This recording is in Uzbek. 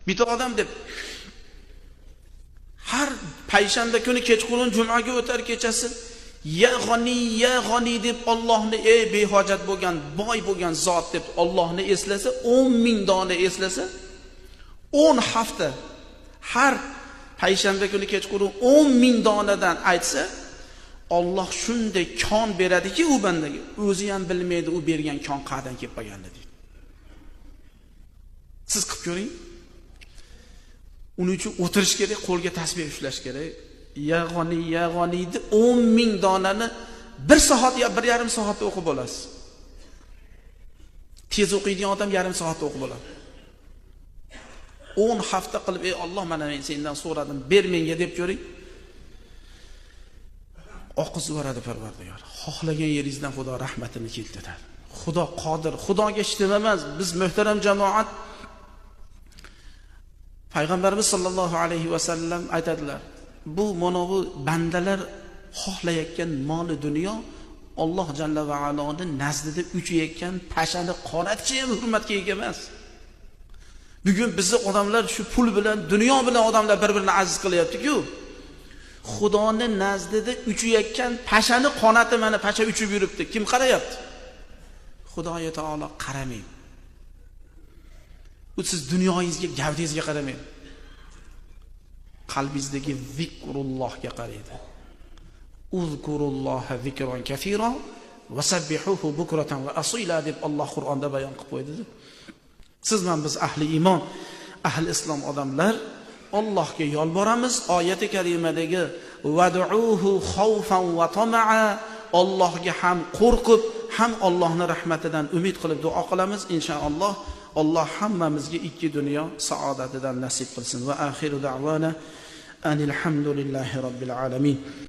Bitta odam deb har payshanba kuni kechqurun jumaga o'tar kechasi ya g'ani ya g'ani deb Allohni ey behojat bo'lgan, boy bo'lgan zot deb Allohni eslasa, 10 ming dona eslasa, 10 hafta har payshanba kuni kechqurun 10 ming donadan aytsa, Alloh shunday kon beradiki u bandaga, o'zi ham bilmaydi u bergan kon qayerdan kelib qolganini deydi. Siz qilib ko'ring. Uning uchun o'tirish kerak, qo'lga tasbih ushlash kerak. Ya g'ani ya g'ani deb 10 ming donani 1 soat yo 1,5 soatda o'qib olasiz. Tez o'qiydigan odam yarim soatda o'qib oladi. 10 hafta qilib, ey Alloh, mana men sendan so'radim, ber menga deb ko'ring. Oqizib yuboradi Parvardigor. Xohlagan yeringizdan Xudo rahmatini keltiradi. Xudo qodir, Xudoga hech nima emas. Biz muhtaram jamoat, Payg'ambarimiz sollallohu alayhi va sallam aytadilar, bu mana bu bandalar xohlayotgan moli dunyo Alloh jalla va aloning nazdida uchayotgan pashani qonatcha ham hurmatga ega emas. Bugun bizni odamlar shu pul bilan, dunyo bilan odamlar bir-birini aziz qilyapti-ku. Xudoning nazdida uchayotgan pashani qonati mana pasha uchib yuribdi. Kim qarayapti? Xudoyo taolo qaramaydi. U siz dunyoyingizga, gavdangizga qaramaydi. Qalbingizdagi zikrullohga qaraydi. Uzkurulloha zikran kaseera va sabbihuhu bukratan va asila deb Alloh Qur'onda bayon qilib qo'ydi. Siz bilan biz ahli iymon, ahli islom odamlar Allohga yolboramiz. Oyati karimadagi vad'uhu xawfan va tama'a, Allohga ham qo'rqib, ham Allohning rahmatidan umid qilib duo qilamiz inshaalloh. Alloh hammamizga ikki dunyo saodatidan nasib qilsin. Va axiru da'vana anil hamdulillahi robbil alamin.